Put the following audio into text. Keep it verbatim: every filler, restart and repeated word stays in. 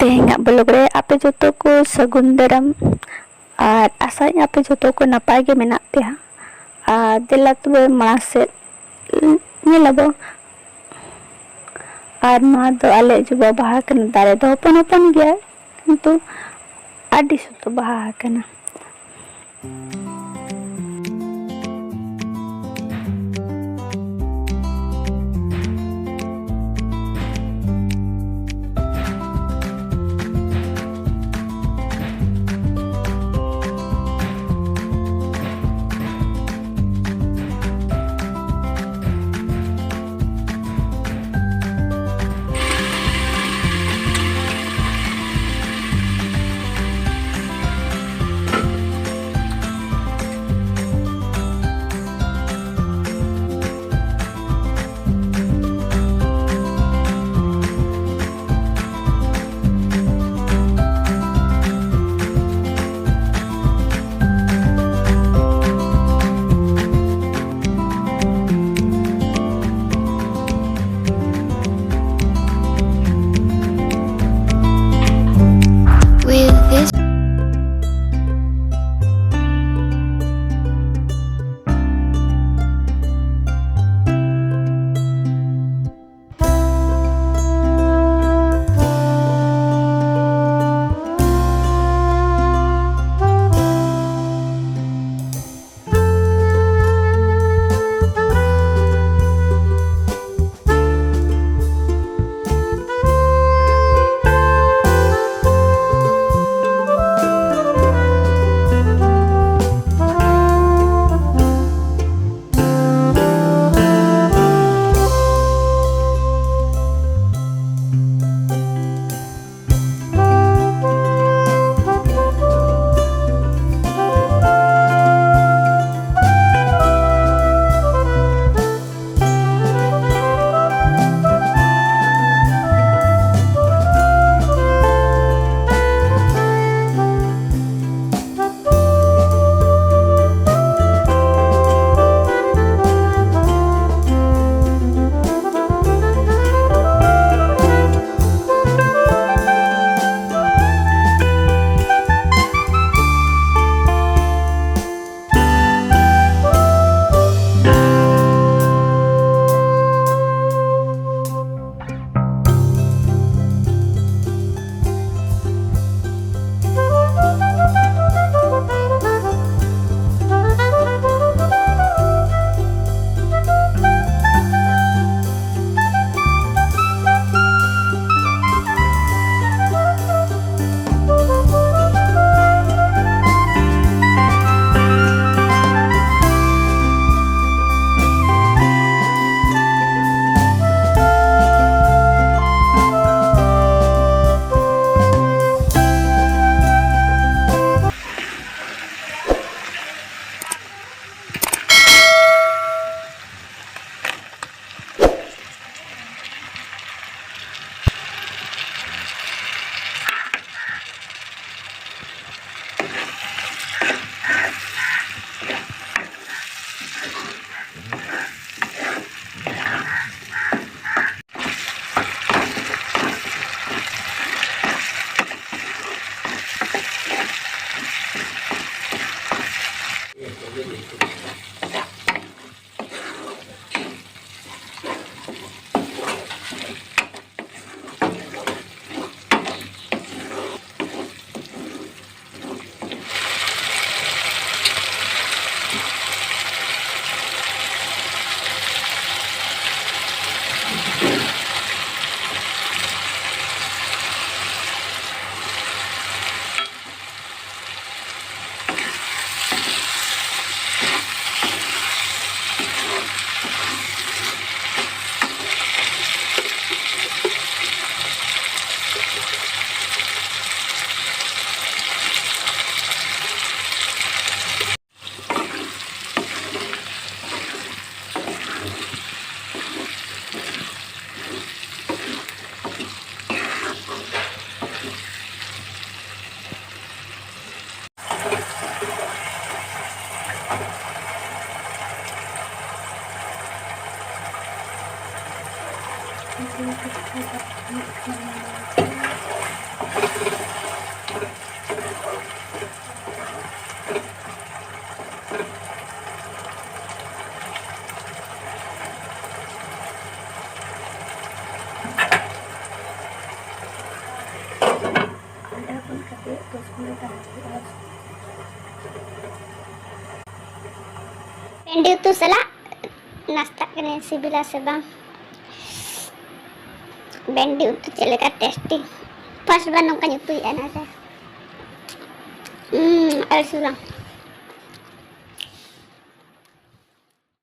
ᱛᱮᱦᱮᱧᱟᱜ ᱵᱞᱚᱜ ᱨᱮ ᱟᱯᱮ ᱡᱚᱛᱚ ᱠᱚ ᱥᱟᱹᱜᱩᱱ ᱫᱟᱨᱟᱢ, ᱟᱨ ᱟᱥᱟᱧ ᱟᱯᱮ ᱡᱚᱛᱚ ᱠᱚ ᱱᱟᱯᱟᱭ ᱜᱮ ᱢᱮᱱᱟᱜ ᱯᱮᱭᱟ᱾ ᱟᱨ ᱫᱮᱞᱟ ᱛᱚᱵᱮ ᱢᱟᱲᱟᱝ ᱥᱮᱫ ᱧᱮᱞ ᱟᱵᱚ᱾ ᱟᱨ ᱱᱚᱣᱟ ᱫᱚ ᱟᱞᱮᱭᱟᱜ ᱡᱚᱵᱟ ᱵᱟᱦᱟ ᱠᱟᱱᱟ, ᱫᱟᱨᱮ ᱫᱚ ᱦᱚᱯᱚᱱ ᱦᱚᱯᱚᱱ ᱜᱮᱭᱟ, ᱠᱤᱱᱛᱩ ᱟᱹᱰᱤ ᱥᱚᱠᱛᱚ ᱵᱟᱦᱟ ᱟᱠᱟᱱᱟ᱾ ᱵᱷᱮᱱᱰᱤ ᱩᱛᱩ ᱥᱟᱞᱟᱜ ᱱᱟᱥᱛᱟᱜ ᱠᱟᱹᱱᱟᱹᱧ, ᱥᱤᱵᱤᱞᱟ ᱥᱮ ᱵᱟᱝ? ᱵᱷᱮᱱᱰᱤ ᱩᱛᱩ ᱪᱮᱫ ᱞᱮᱠᱟ ᱴᱮᱥᱴᱤ, ᱯᱷᱟᱥᱴ ᱵᱟᱨ ᱱᱚᱝᱠᱟᱧ ᱩᱛᱩᱭᱮᱫᱼᱟ ᱱᱟᱥᱮ᱾ ᱩᱸ, ᱟᱹᱰᱤ ᱥᱤᱵᱤᱞᱟ᱾